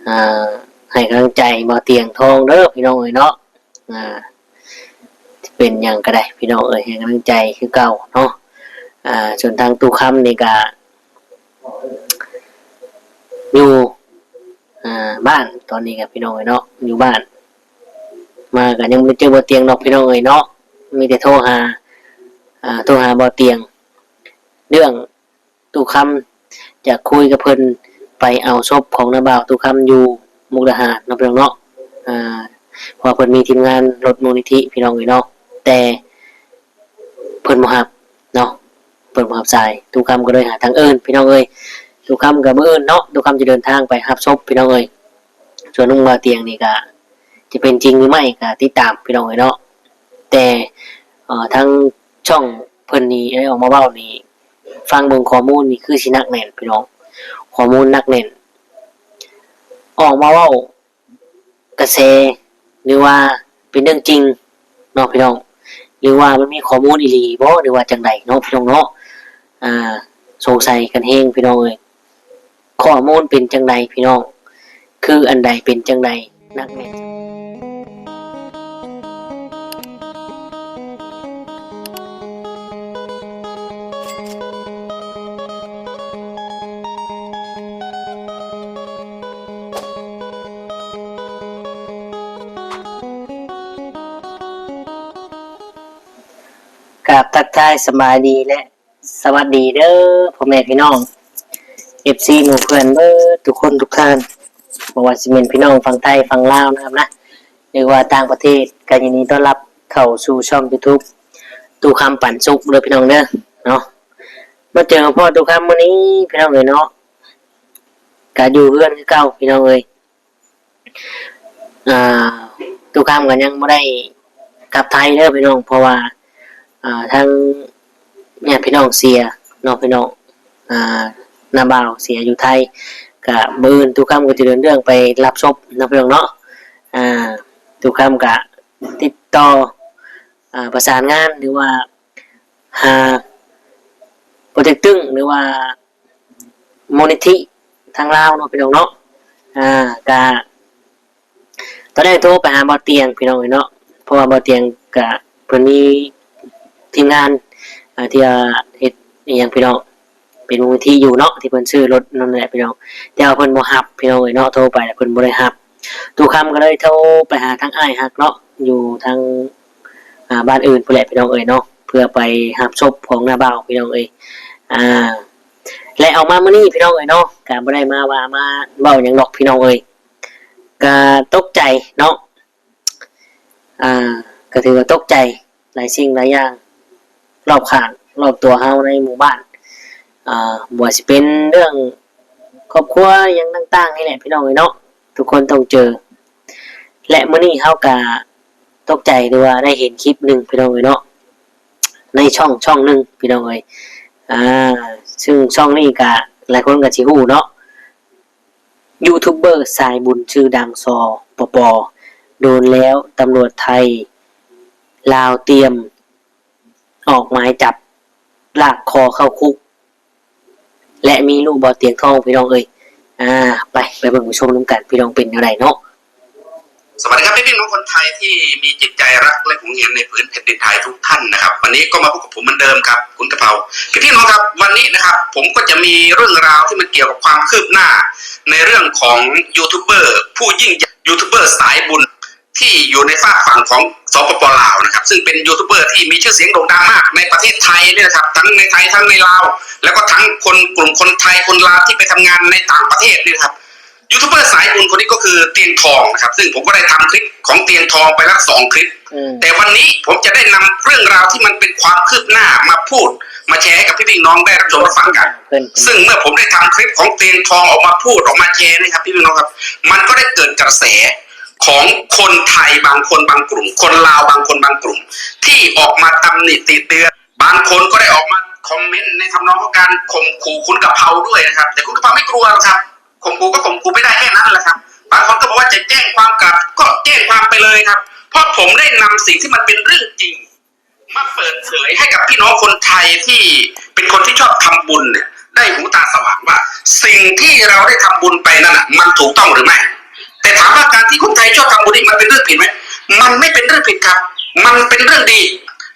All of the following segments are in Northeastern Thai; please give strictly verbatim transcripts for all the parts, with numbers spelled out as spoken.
อ่า ให้กำลังใจบ่าวเตียงทองเด้อพี่น้องเอ้ยเนาะ อ่า เป็นหยังก็ได้พี่น้องเอ้ย ให้กำลังใจคือเก่าเนาะ อ่า ส่วนทางตู้คำนี่ก็อยู่ อ่า บ้านตอนนี้ก็พี่น้องเอ้ยเนาะ อยู่บ้าน มาก็ยังบ่ได้เจอบ่าวเตียงดอกพี่น้องเอ้ยเนาะ มีแต่โทรหา อ่า โทรหาบ่าวเตียง เรื่อง ตู้คำ จะคุยกับเพิ่น ไปเอาศพของน้าบ่าวตู้คำอยู่มุกดาหารเนาะพี่น้องเนาะ อ่า เพราะว่าเพิ่นมีทีมงานรถมูลนิธิพี่น้องเอ้ยเนาะ แต่เพิ่นบ่รับเนาะ เพิ่นบ่รับสาย ตู้คำก็เลยหาทางอื่นพี่น้องเอ้ย ตู้คำก็มื้ออื่นเนาะ ตู้คำจะเดินทางไปรับศพพี่น้องเอ้ย ส่วนลุงบ่าวเตียงนี่ก็จะเป็นจริงหรือไม่ก็ติดตามพี่น้องเอ้ยเนาะ แต่ เอ่อ ทางช่องเพิ่นนี่ได้ออกมาเว้านี่ ฟังเบิ่งข้อมูลนี่คือสิหนักแน่นพี่น้อง ข้อมูลหนักแน่น ออกมาเว้ากระแส หรือว่าเป็นเรื่องจริงเนาะพี่น้อง หรือว่ามันมีข้อมูลอีหลีบ่ หรือว่าจั่งใดเนาะพี่น้องเนาะ อ่า สงสัยกันแฮงพี่น้องเอ้ย ข้อมูลเป็นจั่งใดพี่น้อง คืออันใดเป็นจั่งใดหนักแน่น กราบทักทายสบายดีและสวัสดีเด้อพ่อแม่พี่น้อง เอฟซี หมู่เพื่อนเบิดทุกคนทุกท่าน บ่ว่าสิเป็นพี่น้องฝั่งไทยฝั่งลาวนะครับนะ หรือว่าต่างประเทศ ก็ยินดีต้อนรับเข้าสู่ช่อง YouTube ตู้คำปันสุขเด้อพี่น้องเด้อเนาะ มาเจอกับพ่อตู้คำมื้อนี้พี่น้องเอ้ยเนาะ ก็อยู่เฮือนคือเก่าพี่น้องเอ้ย อ่า ตู้คำก็ยังบ่ได้กลับไทยเด้อพี่น้อง เพราะว่า อ่า ทางญาติพี่น้องเสียเนาะพี่น้อง อ่า น้าบ่าวเสียอยู่ไทย ก็มื้ออื่นตู้คำก็จะเดินเรื่องไปรับศพเนาะพี่น้องเนาะ อ่า ตู้คำก็ติดต่อ อ่า ประสานงานหรือว่าหาปอเต็กตึงหรือว่า มูลนิธิทางลาวเนาะพี่น้องเนาะ อ่า ก็ ตอนแรกโทรไปหาบ่าวเตียงพี่น้องเอ้ยเนาะ เพราะว่าบ่าวเตียงก็เพิ่นมีทีมงาน อ่า ที่ว่าเฮ็ดอิหยังพี่น้อง เป็นมูลนิธิอยู่เนาะ ที่เพิ่นซื้อรถนั่นแหละพี่น้อง แต่ว่าเพิ่นบ่รับพี่น้องเอ้ยเนาะ โทรไปแล้วเพิ่นบ่ได้รับ ตู้คำก็เลยโทรไปหาทางอ้ายฮักเนาะ อยู่ทาง อ่า บ้านอื่นพู้นแหละพี่น้องเอ้ยเนาะ เพื่อไปรับศพของน้าบ่าวพี่น้องเอ้ย อ่า และออกมามื้อนี้พี่น้องเอ้ยเนาะ ก็บ่ได้มาว่ามาเว้าหยังดอกพี่น้องเอ้ย ก็ตกใจเนาะ อ่า ก็ถือว่าตกใจหลายสิ่งหลายอย่าง รอบข้างรอบตัวเฮาในหมู่บ้าน อ่า บ่ว่าสิเป็นเรื่องครอบครัวหยังต่างๆนี่แหละพี่น้องเอ้ยเนาะ ทุกคนต้องเจอ และมื้อนี้เฮาก็ตกใจที่ว่าได้เห็นคลิปหนึ่งพี่น้องเอ้ยเนาะ ในช่องช่องหนึ่งพี่น้องเอ้ย อ่า ซึ่งช่องนี้ก็หลายคนก็สิฮู้เนาะ ยูทูบเบอร์สายบุญชื่อดัง สปป โดนแล้ว ตำรวจไทย ลาวเตรียมออกหมายจับ ลากคอเข้าคุก และมีลูกบ่าวเตียงทองพี่น้องเอ้ย อ่า ไป ไปเบิ่งไปชมนำกันพี่น้องเป็นแนวใดเนาะ สวัสดีครับพี่ๆน้องคนไทยที่มีจิตใจรักและหวงแหนในผืนแผ่นดินไทยทุกท่านนะครับ วันนี้ก็มาพบกับผมเหมือนเดิมครับ คุณกะเพรา พี่ๆน้องครับ วันนี้นะครับ ผมก็จะมีเรื่องราวที่มันเกี่ยวกับความคืบหน้า ในเรื่องของยูทูบเบอร์ผู้ยิ่งใหญ่ ยูทูบเบอร์สายบุญที่อยู่ในฝากฝั่งของ สปป ลาวนะครับ ซึ่งเป็นยูทูบเบอร์ที่มีชื่อเสียงโด่งดังมากในประเทศไทยเนี่ยนะครับ ทั้งในไทยทั้งในลาว แล้วก็ทั้งคนกลุ่มคนไทยคนลาวที่ไปทำงานในต่างประเทศเนี่ยนะครับ ยูทูบเบอร์สายบุญคนนี้ก็คือเตียงทองนะครับ ซึ่งผมก็ได้ทำคลิปของเตียงทองไปแล้วสองคลิป อืม แต่วันนี้ผมจะได้นำเรื่องราวที่มันเป็นความคืบหน้ามาพูด มาแชร์ให้กับพี่ๆน้องได้รับชมรับฟังกัน เพิ่น ซึ่งเมื่อผมได้ทำคลิปของเตียงทองออกมาพูดออกมาแชร์นะครับพี่ๆน้องครับ มันก็ได้เกิดกระแสของคนไทยบางคนบางกลุ่ม คนลาวบางคนบางกลุ่ม ที่ออกมาตำหนิติเตียน บางคนก็ได้ออกมาคอมเมนต์ในทำนองของการข่มขู่คุณกะเพราด้วยนะครับ แต่คุณกะเพราไม่กลัวหรอกครับ ข่มขู่ก็ข่มขู่ไม่ได้แค่นั้นแหละครับ บางคนก็บอกว่าจะแจ้งความกลับ ก็แจ้งความไปเลยครับ เพราะผมได้นำสิ่งที่มันเป็นเรื่องจริง มาเปิดเผยให้กับพี่น้องคนไทยที่เป็นคนที่ชอบทำบุญเนี่ย ได้หูตาสว่างว่าสิ่งที่เราได้ทำบุญไปนั่นน่ะมันถูกต้องหรือไม่ แต่ถามว่าการที่คนไทยชอบทำบุญนี่มันเป็นเรื่องผิดไหม มันไม่เป็นเรื่องผิดครับ มันเป็นเรื่องดี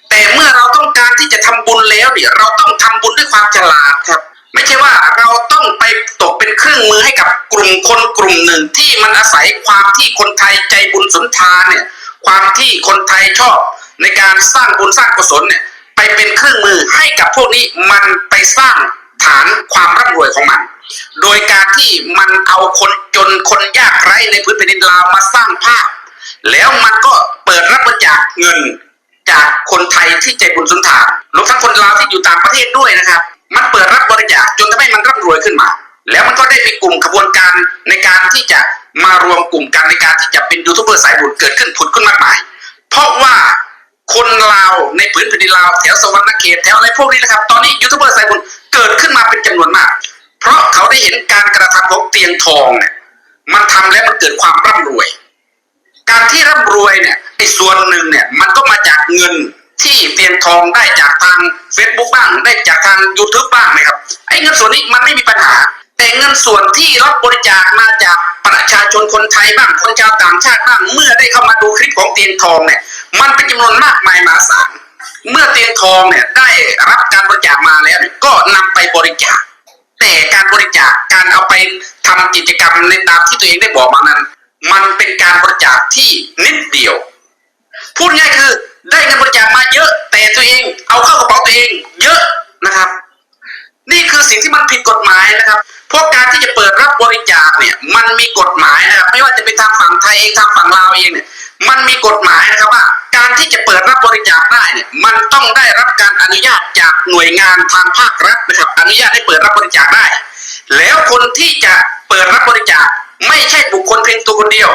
แต่เมื่อเราต้องการที่จะทำบุญแล้วเนี่ยเราต้องทำบุญด้วยความฉลาดครับ ไม่ใช่ว่าเราต้องไปตกเป็นเครื่องมือให้กับกลุ่มคนกลุ่มหนึ่งที่มันอาศัยความที่คนไทยใจบุญสุนทานเนี่ย ความที่คนไทยชอบในการสร้างบุญสร้างกุศลเนี่ย ไปเป็นเครื่องมือให้กับพวกนี้มันไปสร้างฐานความร่ำรวยของมัน โดยการที่มันเอาคนจนคนยากไร้ในพื้นแผ่นดินลาวมาสร้างภาพ แล้วมันก็เปิดรับบริจาคเงินจากคนไทยที่ใจบุญสุนทานรวมทั้งคนลาวที่อยู่ต่างประเทศด้วยนะครับ มันเปิดรับบริจาคจนทำให้มันร่ำรวยขึ้นมา แล้วมันก็ได้มีกลุ่มขบวนการในการที่จะมารวมกลุ่มกันในการที่จะเป็นยูทูบเบอร์สายบุญเกิดขึ้นผุดขึ้นมากมาย เพราะว่าคนลาวในผืนแผ่นดินลาวแถวสะหวันนะเขตแถวอะไรพวกนี้นะครับ ตอนนี้ยูทูบเบอร์สายบุญเกิดขึ้นมาเป็นจำนวนมาก เพราะเขาได้เห็นการกระทำของเตียงทองเนี่ยมันทำแล้วมันเกิดความร่ำรวย การที่ร่ำรวยเนี่ยไอ้ส่วนหนึ่งเนี่ยมันก็มาจากเงินที่เตียงทองได้จากทาง Facebook บ้าง ได้จากทาง YouTube บ้างนะครับ ไอ้เงินส่วนนี้มันไม่มีปัญหา แต่เงินส่วนที่รับบริจาคมาจากประชาชนคนไทยบ้างคนชาวต่างชาติบ้างเมื่อได้เข้ามาดูคลิปของเตียงทองเนี่ยมันเป็นจำนวนมากมายมหาศาล เมื่อเตียงทองเนี่ยได้รับการบริจาคมาแล้วเนี่ยก็นำไปบริจาค แต่การบริจาคการเอาไปทำกิจกรรมในตามที่ตัวเองได้บอกมานั้น มันเป็นการบริจาคที่นิดเดียว พูดง่ายคือได้เงินบริจาคมาเยอะ แต่ตัวเองเอาเข้ากระเป๋าตัวเองเยอะนะครับ นี่คือสิ่งที่มันผิดกฎหมายนะครับ เพราะการที่จะเปิดรับบริจาคเนี่ยมันมีกฎหมายนะครับ ไม่ว่าจะเป็นทางฝั่งไทยเองทางฝั่งลาวเองเนี่ยมันมีกฎหมายนะครับว่าการที่จะเปิดรับบริจาคได้เนี่ยมันต้องได้รับการอนุญาตจากหน่วยงานทางภาครัฐนะครับ อนุญาตให้เปิดรับบริจาคได้ แล้วคนที่จะเปิดรับบริจาคไม่ใช่บุคคลเพียงตัวคนเดียว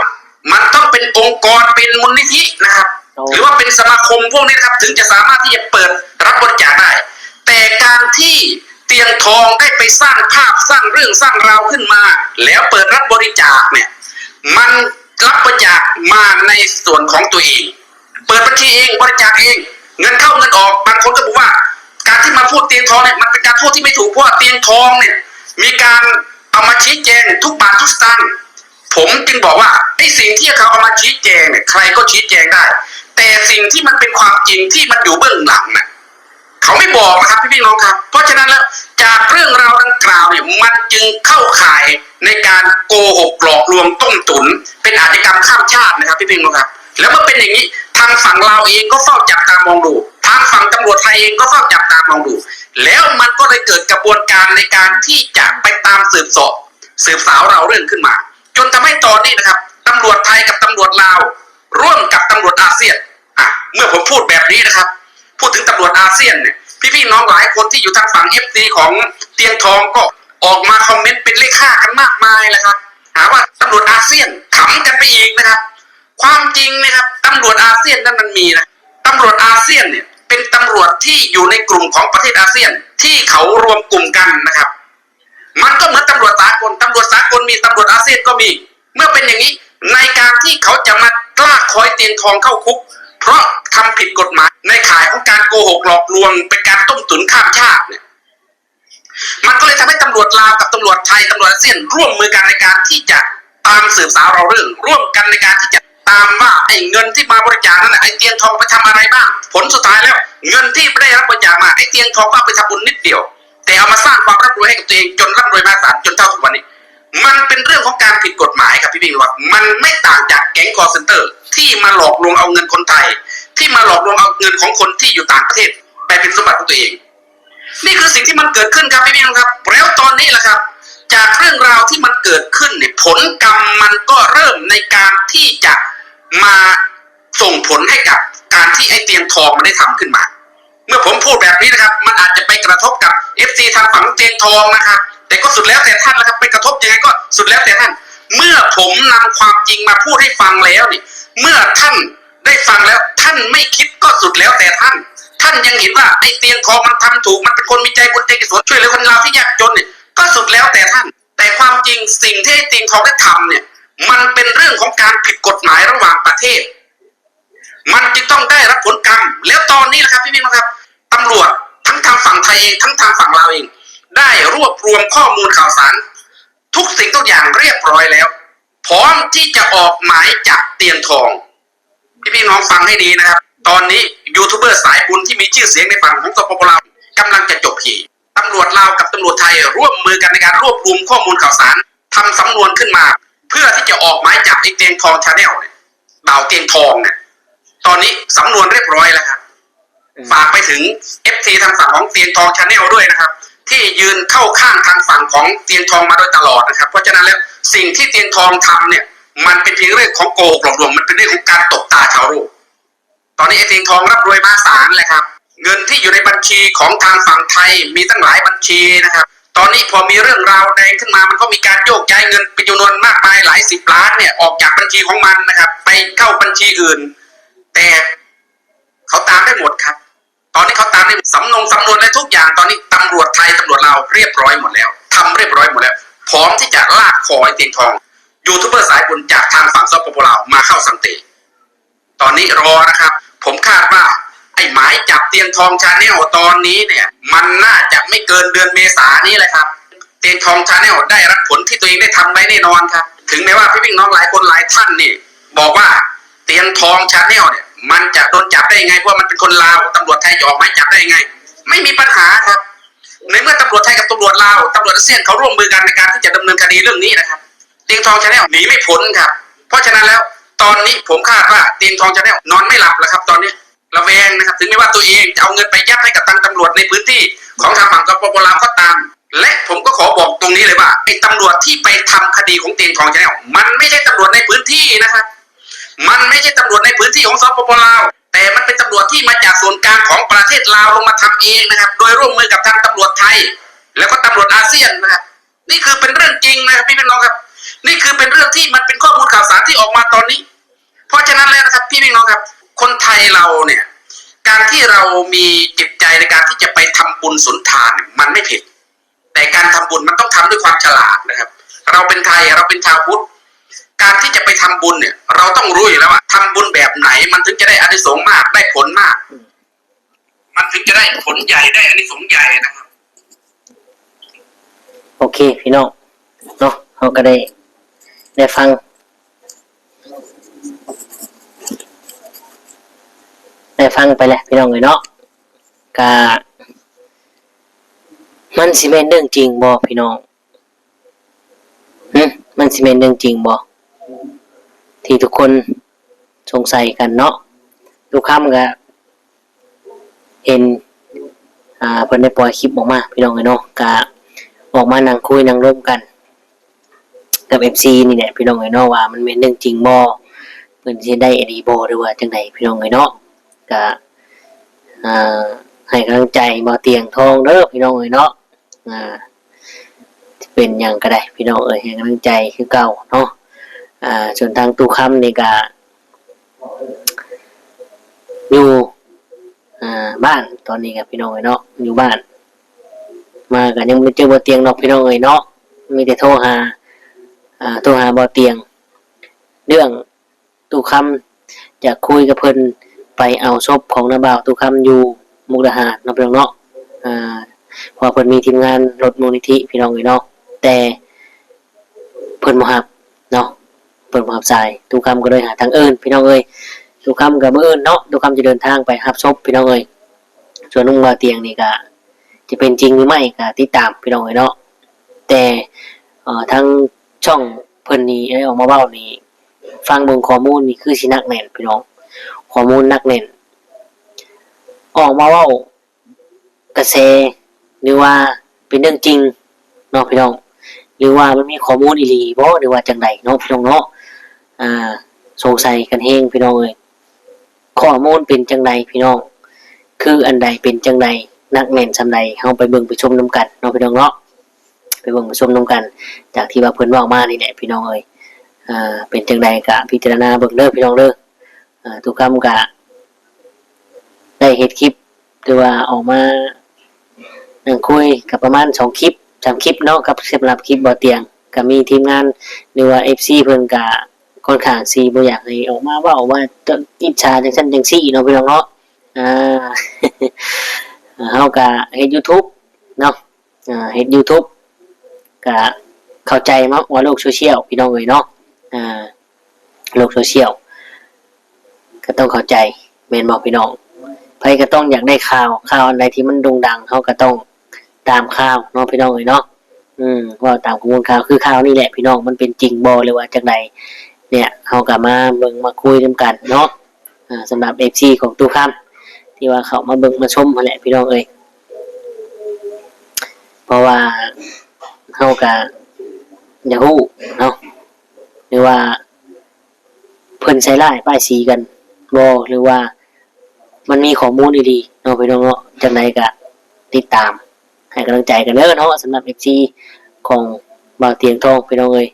มันต้องเป็นองค์กรเป็นมูลนิธินะครับ หรือว่าเป็นสมาคมพวกนี้นะครับถึงจะสามารถที่จะเปิดรับบริจาคได้ แต่การที่เตียงทองได้ไปสร้างภาพสร้างเรื่องสร้างราวขึ้นมา แล้วเปิดรับบริจาคเนี่ยมันรับบริจาคมาในส่วนของตัวเอง เปิดบัญชีเองบริจาคเอง เงินเข้าเงินออก บางคนก็บอกว่า การที่มาพูดเตียงทองเนี่ยมันเป็นการพูดที่ไม่ถูกเพราะว่าเตียงทองเนี่ยมีการเอามาชี้แจงทุกบาททุกสตางค์ ผมจึงบอกว่าไอ้สิ่งที่เขาเอามาชี้แจงเนี่ยใครก็ชี้แจงได้ แต่สิ่งที่มันเป็นความจริงที่มันอยู่เบื้องหลังน่ะเขาไม่บอกนะครับพี่พี่น้องครับ เพราะฉะนั้นแล้วจากเรื่องราวดังกล่าวเนี่ยมันจึงเข้าข่ายในการโกหกหลอกลวงต้มตุ๋นเป็นอาชญากรรมข้ามชาตินะครับพี่พี่น้องครับ แล้วเมื่อเป็นอย่างนี้ทางฝั่งลาวเองก็เฝ้าจับตามองดู ทางฝั่งตำรวจไทยเองก็เฝ้าจับตามองดู แล้วมันก็เลยเกิดกระบวนการในการที่จะไปตามสืบเสาะสืบสาวราวเรื่องขึ้นมา จนทำให้ตอนนี้นะครับตำรวจไทยกับตำรวจลาวร่วมกับตำรวจอาเซียนอ่ะเมื่อผมพูดแบบนี้นะครับ พูดถึงตำรวจอาเซียนเนี่ยพี่ๆน้องหลายคนที่อยู่ทางฝั่งเอฟซีของเตียงทองก็ออกมาคอมเมนต์เป็นเลขห้ากันมากมายเลยครับหาว่าตำรวจอาเซียนขำกันไปอีกนะครับ ความจริงนะครับตำรวจอาเซียนนั้นมันมีนะตำรวจอาเซียนเนี่ยเป็นตำรวจที่อยู่ในกลุ่มของประเทศอาเซียนที่เขารวมกลุ่มกันนะครับ มันก็เหมือนตำรวจสากลตำรวจสากลมีตำรวจอาเซียนก็มี เมื่อเป็นอย่างนี้ในการที่เขาจะมาลากคอยเตียงทองเข้าคุก เพราะทำผิดกฎหมายในข่ายของการโกหกหลอกลวงเป็นการต้มตุ๋นข้ามชาติเนี่ยมันก็เลยทำให้ตำรวจลาวกับตำรวจไทยตำรวจอาเซียนร่วมมือกันในการที่จะตามสืบสาวราวเรื่องร่วมกันในการที่จะตามว่าไอ้เงินที่มาบริจาคนั่นแหละไอ้เตียงทองไปทำอะไรบ้าง ผลสุดท้ายแล้ว เงินที่ได้รับบริจาคมาไอ้เตียงทองก็เอาไปทำบุญนิดเดียว แต่เอามาสร้างความร่ำรวยให้กับตัวเองจนร่ำรวยมหาศาลจนเท่าทุกวันนี้ มันเป็นเรื่องของการผิดกฎหมายครับพี่พี่ว่ามันไม่ต่างจากแก๊งคอลเซ็นเตอร์ที่มาหลอกลวงเอาเงินคนไทย ที่มาหลอกลวงเอาเงินของคนที่อยู่ต่างประเทศ ไปเป็นสมบัติของตัวเอง นี่คือสิ่งที่มันเกิดขึ้นครับพี่พี่ครับแล้วตอนนี้แหละครับ จากเรื่องราวที่มันเกิดขึ้นเนี่ยผลกรรมมันก็เริ่มในการที่จะมาส่งผลให้กับการที่ไอ้เตียงทองมันได้ทำขึ้นมา เมื่อผมพูดแบบนี้นะครับ มันอาจจะไปกระทบกับเอฟซีทางฝั่งเตียงทองนะครับ แต่ก็สุดแล้วแต่ท่านนะครับไปกระทบยังไงก็สุดแล้วแต่ท่าน เมื่อผมนำความจริงมาพูดให้ฟังแล้วเนี่ยเมื่อท่านได้ฟังแล้วท่านไม่คิดก็สุดแล้วแต่ท่าน ท่านยังเห็นว่าไอ้เตียงทองมันทำถูกมันเป็นคนมีใจบุญใจกุศลช่วยเหลือคนลาวที่ยากจนเนี่ยก็สุดแล้วแต่ท่าน แต่ความจริงสิ่งที่ไอ้เตียงทองได้ทำเนี่ยมันเป็นเรื่องของการผิดกฎหมายระหว่างประเทศ มันจึงต้องได้รับผลกรรม แล้วตอนนี้นะครับพี่พี่น้องครับตำรวจทั้งทางฝั่งไทยเองทั้งทางฝั่งลาวเอง ได้รวบรวมข้อมูลข่าวสาร ทุกสิ่งทุกอย่างเรียบร้อยแล้ว พร้อมที่จะออกหมายจับเตียงทอง พี่ๆน้องฟังให้ดีนะครับ ตอนนี้ยูทูบเบอร์สายบุญที่มีชื่อเสียงในฝั่งของสปปลาวกำลังจะจบเหตุ ตำรวจลาวกับตำรวจไทยร่วมมือกันในการรวบรวมข้อมูลข่าวสาร ทำสำนวนขึ้นมา เพื่อที่จะออกหมายจับไอ้เตียงทองชาแนลเนี่ย บ่าวเตียงทองเนี่ย ตอนนี้สำนวนเรียบร้อยแล้วครับ ฝากไปถึงเอฟซีทางฝั่งของเตียงทองชาแนลด้วยนะครับ ที่ยืนเข้าข้างทางฝั่งของเตียงทองมาโดยตลอดนะครับ เพราะฉะนั้นแล้วสิ่งที่เตียงทองทำเนี่ย มันเป็นเพียงเรื่องของโกหกหลอกลวง มันเป็นเรื่องของการตบตาชาวโลก ตอนนี้ไอ้เตียงทองร่ำรวยมหาศาลเลยครับ เงินที่อยู่ในบัญชีของทางฝั่งไทยมีตั้งหลายบัญชีนะครับ ตอนนี้พอมีเรื่องราวแดงขึ้นมา มันก็มีการโยกย้ายเงินเป็นจำนวนมากมายหลายสิบล้านเนี่ย ออกจากบัญชีของมันนะครับ ไปเข้าบัญชีอื่น แต่เขาตามได้หมดครับ ตอนนี้เขาตามได้สำนงสำนวนและทุกอย่าง ตอนนี้ตำรวจไทยตำรวจลาวเรียบร้อยหมดแล้ว ทำเรียบร้อยหมดแล้ว พร้อมที่จะลากคอไอ้เตียงทองยูทูบเบอร์สายบุญจากทางฝั่งสปปลาวมาเข้าสังเต ตอนนี้รอนะครับ ผมคาดว่าไอ้หมายจับเตียงทองชาแนลตอนนี้เนี่ย มันน่าจะไม่เกินเดือนเมษานี้แหละครับ เตียงทองชาแนลได้รับผลที่ตัวเองได้ทำไว้แน่นอนครับ ถึงแม้ว่าพี่ๆน้องหลายคนหลายท่านนี่บอกว่าเตียงทองชาแนลเนี่ย มันจะโดนจับได้ยังไง เพราะมันเป็นคนลาว ตำรวจไทยจะออกหมายจับได้ยังไง ไม่มีปัญหาครับ ในเมื่อตำรวจไทยกับตำรวจลาว ตำรวจอาเซียนเขาร่วมมือกันในการที่จะดำเนินคดีเรื่องนี้นะครับ เตียงทองชาแนลหนีไม่พ้นครับ เพราะฉะนั้นแล้วตอนนี้ผมคาดว่าเตียงทองชาแนลนอนไม่หลับแล้วครับ ตอนนี้ระแวงนะครับ ถึงแม้ว่าตัวเองจะเอาเงินไปยัดให้กับทางตำรวจในพื้นที่ของทางฝั่งสปปลาวก็ตาม และผมก็ขอบอกตรงนี้เลยว่าไอ้ตำรวจที่ไปทำคดีของเตียงทองชาแนลมันไม่ใช่ตำรวจในพื้นที่นะครับ มันไม่ใช่ตำรวจในพื้นที่ของสปปลาว แต่มันเป็นตำรวจที่มาจากศูนย์กลางของประเทศลาวลงมาทำเองนะครับ โดยร่วมมือกับทางตำรวจไทย แล้วก็ตำรวจอาเซียนนะครับ นี่คือเป็นเรื่องจริงนะครับพี่ๆน้องครับ นี่คือเป็นเรื่องที่มันเป็นข้อมูลข่าวสารที่ออกมาตอนนี้ เพราะฉะนั้นแล้วนะครับพี่ๆน้องครับ คนไทยเราเนี่ย การที่เรามีจิตใจในการที่จะไปทำบุญสุนทานเนี่ยมันไม่ผิด แต่การทำบุญมันต้องทำด้วยความฉลาดนะครับ เราเป็นไทย เราเป็นชาวพุทธ การที่จะไปทำบุญเนี่ย เราต้องรู้อยู่แล้วว่าทำบุญแบบไหนมันถึงจะได้อานิสงส์มาก ได้ผลมาก มันถึงจะได้ผลใหญ่ ได้อานิสงส์ใหญ่นะครับ โอเคพี่น้องเนาะ เฮาก็ได้ได้ฟัง ได้ฟังไปแล้วพี่น้องเอ้ยเนาะ กะ มันสิแม่นเรื่องจริงบ่พี่น้อง หึ มันสิแม่นเรื่องจริงบ่ ที่ทุกคนสงสัยกันเนาะ ตุกคำกะ เห็น อ่า เพิ่นได้ปล่อยคลิปออกมาพี่น้องเอ้ยเนาะ กะ ออกมานั่งคุยนั่งลมกัน กับเอฟซีนี่แหละพี่น้องเอ้ยเนาะ ว่ามันแม่นเรื่องจริงบ่ เพิ่นสิได้อีหลีบ่ หรือว่าจั่งใดพี่น้องเอ้ยเนาะ กะ อ่า ให้กำลังใจบ่าวเตียงทองเด้อพี่น้องเอ้ยเนาะ อ่า เป็นหยังก็ได้พี่น้องเอ้ย ให้กำลังใจคือเก่าเนาะ อ่า ส่วนทางตุกคำนี่กะ อยู่ อ่า บ้านตอนนี้กะพี่น้องเอ้ยเนาะ อยู่บ้าน มาก็ยังบ่ได้เจอบ่าวเตียงดอกพี่น้องเอ้ยเนาะ มีแต่โทรหา อ่า โทรหาบ่าวเตียง เรื่องตุกคำอยากคุยกับเพิ่น ไปเอาศพของน้าบ่าวตุกคำอยู่มุกดาหารเนาะพี่น้องเนาะ อ่า เพราะว่าเพิ่นมีทีมงานรถมูลนิธิพี่น้องเอ้ยเนาะ แต่เพิ่นบ่ฮับเนาะ เพิ่นบ่ฮับสาย ตุกคำก็เลยหาทางอื่นพี่น้องเอ้ย ตุกคำก็มื้ออื่นเนาะ ตุกคำจะเดินทางไปฮับศพพี่น้องเอ้ย ส่วนลุงบ่าวเตียงนี่กะ จะเป็นจริงหรือไม่กะติดตามพี่น้องเอ้ยเนาะ แต่ เอ่อ ทางช่องเพิ่นนี่ได้ออกมาเว้านี่ ฟังเบิ่งข้อมูลนี่คือสิหนักแน่นพี่น้อง ข้อมูลหนักแน่น ออกมาเว้ากระแส หรือว่าเป็นเรื่องจริงเนาะพี่น้อง หรือว่ามันมีข้อมูลอีหลีบ่ หรือว่าจั่งใดเนาะพี่น้องเนาะ อ่า สงสัยกันแฮงพี่น้องเอ้ย ข้อมูลเป็นจั่งใดพี่น้อง คืออันใดเป็นจั่งใด หนักแน่นส่ำใด เฮาไปเบิ่งไปชมนำกันเนาะพี่น้องเนาะ ไปเบิ่งไปชมนำกัน จากที่ว่าเพิ่นเว้ามานี่แหละพี่น้องเอ้ย อ่า เป็นจั่งใดกะพิจารณาเบิ่งเด้อพี่น้องเด้อ อ่า ตุกคำกะ ได้เฮ็ดคลิป หรือว่าออกมานั่งคุยกะประมาณสองคลิป สามคลิปเนาะ กับสำหรับคลิปบ่าวเตียง กะมีทีมงาน หรือว่าเอฟซีเพิ่นกะค่อนข้างสิบ่อยากให้ออกมาเว้าว่าอิจฉาจั่งซั้นจั่งซี้เนาะพี่น้องเนาะ อ่า เฮากะเฮ็ดยูทูบเนาะ อ่า เฮ็ด YouTube ก็เข้าใจเนาะว่าโลกโซเชียลพี่น้องเอ้ยเนาะ อ่า โลกโซเชียล ก็ต้องเข้าใจ แม่นบ่พี่น้อง ไผก็ต้องอยากได้ข่าว ข่าวอันใดที่มันโด่งดัง เฮาก็ต้องตามข่าวเนาะพี่น้องเอ้ยเนาะ อืม เว้าตามข้อมูลข่าว คือข่าวนี่แหละพี่น้อง มันเป็นจริงบ่หรือว่าจั่งใด เนี่ย เฮาก็มาเบิ่งมาคุยนำกันเนาะ อ่า สำหรับ เอฟซี ของตู้คำ ที่ว่าเข้ามาเบิ่งมาชมหั้นแหละพี่น้องเอ้ย เพราะว่าเฮาก็อยากฮู้เนาะ หรือว่าเพิ่นใส่ร้ายป้ายสีกันบ่ หรือว่ามันมีข้อมูลอีหลีเนาะพี่น้องเนาะ จั่งใดก็ติดตามให้กำลังใจกันเด้อเนาะ สำหรับ เอฟซี ของบ่าวเตียงทองพี่น้องเอ้ย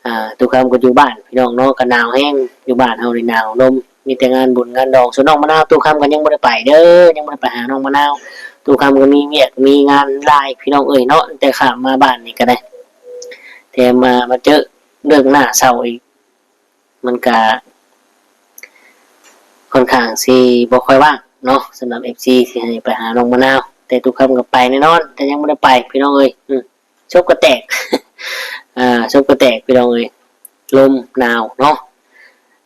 อ่า ตู้คำก็อยู่บ้านพี่น้องเนาะ ก็หนาวแฮง อยู่บ้านเฮานี่หนาว ลม มีแต่งานบุญงานดอง ส่วนน้องมะนาว ตู้คำก็ยังบ่ได้ไปเด้อ ยังบ่ได้ไปหาน้องมะนาว ตู้คำก็มีเวียกมีงานหลายพี่น้องเอ้ยเนาะ แต่ข้ามมาบ้านนี่ก็ได้ แถมมา มาเจอเรื่องหน้าเศร้าอีก มันก็ค่อนข้างสิบ่ค่อยว่างเนาะ สำหรับ เอฟซี ที่ให้ไปหาน้องมะนาว แต่ตู้คำก็ไปแน่นอน แต่ยังบ่ได้ไปพี่น้องเอ้ย อืม ศพก็แตก อ่า ศพก็แตกพี่น้องเอ้ย ลมหนาวเนาะ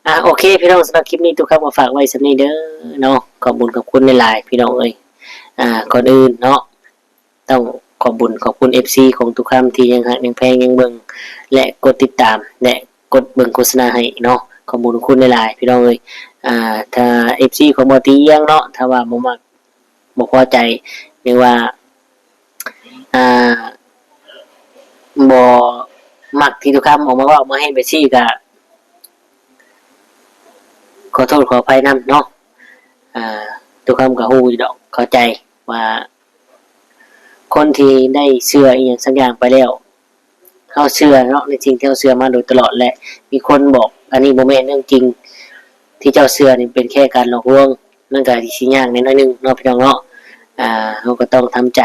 อ่ะ โอเคพี่น้อง สำหรับคลิปนี้ตู้คำก็ฝากไว้ส่ำนี้เด้อเนาะ ขอบบุญขอบคุณหลายๆพี่น้องเอ้ย อ่า ก่อนอื่นเนาะ ต้องขอบบุญขอบคุณ เอฟซี ของตู้คำที่ยังฮักยังแพงยังเบิ่ง และกดติดตาม และกดเบิ่งโฆษณาให้เนาะ ขอบบุญขอบคุณหลายๆพี่น้องเอ้ย อ่า ถ้า เอฟซี ของบ่าวเตียงเนาะ ถ้าว่าบ่มัก บ่พอใจ หรือว่า อ่า บ่มักที่ตู้คำออกมาเว้ามาเฮ็ดแบบซี่ก็ ขอโทษขออภัยนำเนาะ อ่า ตู้คำก็ฮู้อยู่ดอก เข้าใจว่า คนที่ได้เชื่ออีหยังสักอย่างไปแล้ว เฮาเชื่อเนาะ ในสิ่งที่เฮาเชื่อมาโดยตลอด และมีคนบอก อันนี้บ่แม่นเรื่องจริง ที่เจ้าเชื่อนี่เป็นแค่การหลอกลวง มันก็สิยากแหน่น้อยหนึ่งเนาะพี่น้องเนาะ อ่า เฮาก็ต้องทำใจ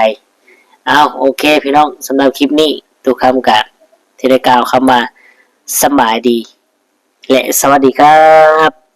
เอา โอเคพี่น้อง สำหรับคลิปนี้ ตู้คำก็สิได้กล่าวคำว่า สำบายดี และสวัสดีครับ